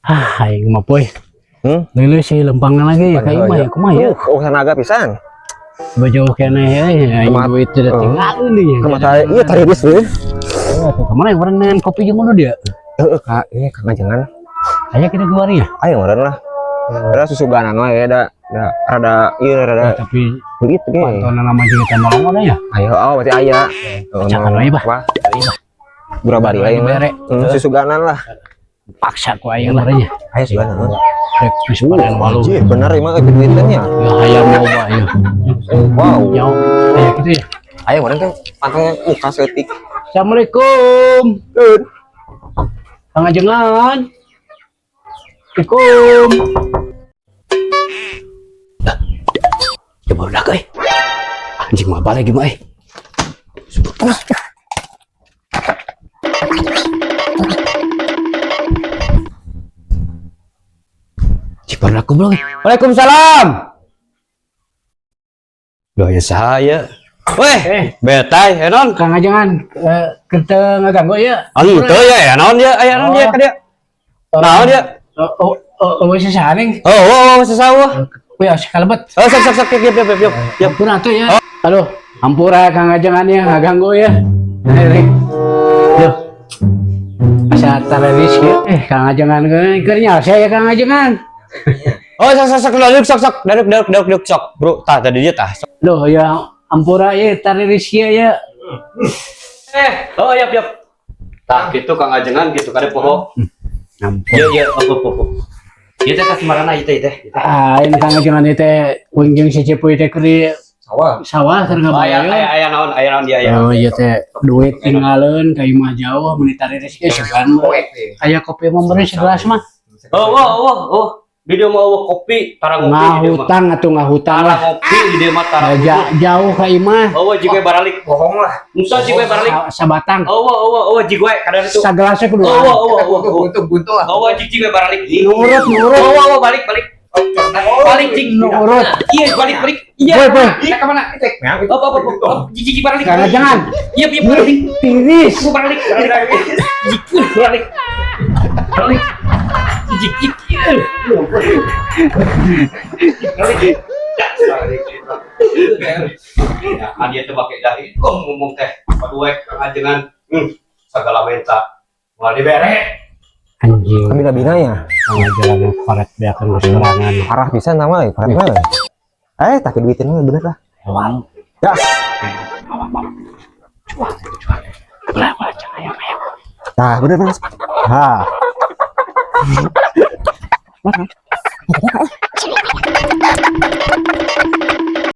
Ah, aing mah poy. Hmm? Leuleus sih lempangna lagi ya ka imah ya, kumaha ya? Urusan naga pisan. Baju keneh ya, aing duit tidak tinggal nih. Kemana iya tadi geus we. Oh, tuh kemana yang orang dengan kopi jeung udah dia? Heeh, Kak, ini Kang jangan. Aya kita keluar ya. Ayo meureun lah. Ada susuganan we da da rada ieu rada Tapi begitu ge. pantauan nama jeung kita nolong ada ya. Ayo, oh berarti aya. Cakan we, bah. Wah. Bura bari lain mah. Bere. Susuganan lah. Paksa ku aing lah nya. Ayo suganan. Rek geus panen walu. Anjir, bener emang duitnya. Ya hayam loba ya. Wow. Jauh. Aya gitu ya. Ayo meureun teh pantang muka setik. Assalamualaikum. Kang Ajengan. Assalamualaikum. Ya baru dah euy. Anjing mah balik gimana euy. Anjing baru aku belum. Waalaikumsalam. Gaya saya. Weh, betai, enon. Kang Ajengan, kita ngaganggu ya. Ente ya, enon ya, aya naon dia ka dia. Naon dia? Oh, oh, oh, oh, saha ning? Oh, sasawah. Wih, asik kalebet. Oh, sok sok sok, yuk yuk yuk yuk. Yuk. Ampun atuh ya. Aduh, ampura Kang Ajengan ya, ngaganggu ya. Nah, Duh. Asa tareris ya. Kang Ajengan keur saya ya Kang Ajengan. Oh, sok sok sok, duduk sok sok, duduk duduk duduk duduk sok. Bro, tah tadi dia tah. Sok. Duh, ya ampura ya tareris ya ya. Oh, yap yap. Tah gitu Kang Ajengan gitu kade poho. Ampun. Iya iya, apa apa apa. Ieu teh tas marana ieu teh teh. Ah, ini Kang Ajengan ieu teh uing jeung si Cipuy teh keur di Sawah. sawah keur Oh, aya ngabayo. aya aya naon, aya naon dia aya. Oh, iya teh duit tinggalin ka imah jauh meuni tareris ge segan. Aya kopi mah meureun segelas mah. Oh, oh, oh, oh. Di dia mau kopi, tara ngopi di dia mah. Ngahutang atuh ngahutang Tara lah. ngopi di dia mah tara. Jauh ka imah. Oh, jiga baralik. Bohong lah. Musa jiga baralik. Sabatang. Oh, oh, oh, jiga kadar itu. Sagelasnya kudu. Oh, oh, oh, oh. Buntu-buntu lah. Oh, jig jiga baralik. Nurut, nurut. Oh, oh, balik, balik. Balik jig. Nurut. Iya, balik, balik. Iya. Boy, boy. Iya, ke mana? Oh, oh, oh, oh. Jig jig baralik. Jangan, jangan. Iya, iya, baralik. Tiris. Aku baralik, baralik. Jig, baralik. Baralik. Jig, jig. Baralik. Ya, kan dia tuh pakai dahi. Kok ngomong teh, paduek Kang Ajengan. Segala minta. Mau dibere. Anjing. Kami bina ya. Kang Ajengan korek beakeun geus sorangan. Parah pisan nama euy, parah mah. Tapi duitnya mah bener lah. Hewan. Ya. Cuang, cuang. Ulah, ulah, jangan ayam, ayam. Nah, bener bener. Ha.